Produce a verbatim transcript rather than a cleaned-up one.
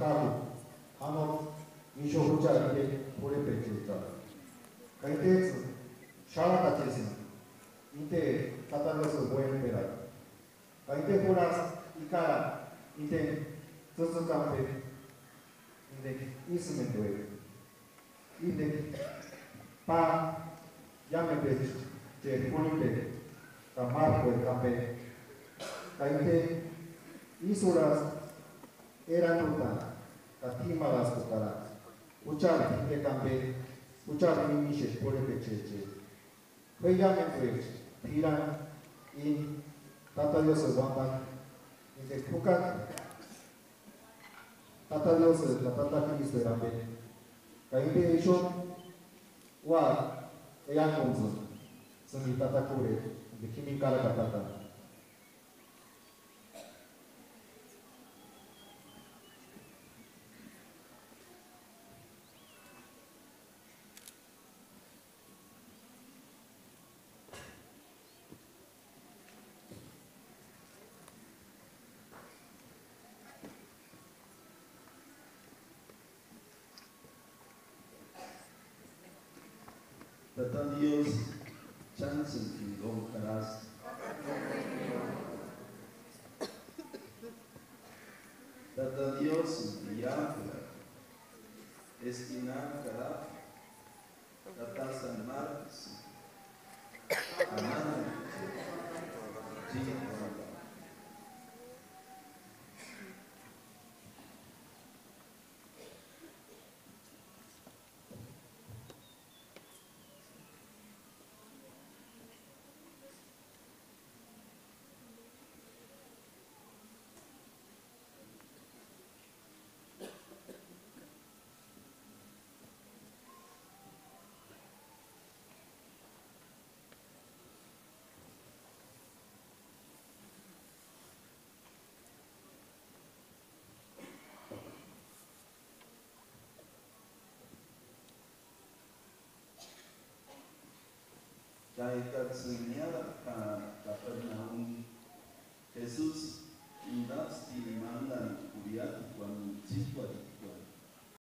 Jámoti, jámoti ixu juchari inte p'urhepechejtsïni, ka intejtsïni xárhakachesïndi inte Tata Diósïri uéjperani, ka inte jurhaspti ikara inteni tsïtsïki ampe, inteki ísïmendueka, inteki pa iámenduecheri kurhimpe ka márkueka ampe, ka inte ísï jurhaspti erandutani ka t'ímarhaskutarantsï juchari p'indekua ampe, juchari mímixeti p'urhepechejtsïni. K'uiriamenduecha p'irani íni Tata Diósïri uandakua, inteki jukajti Tata Diósïri ka Tata Krístueri ampe, ka inte ixu úaka eánkuntsïni sïmiti tata k'urheri, inteki jimini kárakata tátani. Tata Diósï, chántsïni jinguni jarhasti. Tata Diósïni iájperakua, eska inani jarhapka. Tata San Marcos. Amani. Ka ekats'ïni niárapka Kapernaumi, Jesusi uandaspti imani jurhiatekuani tsíkuarhini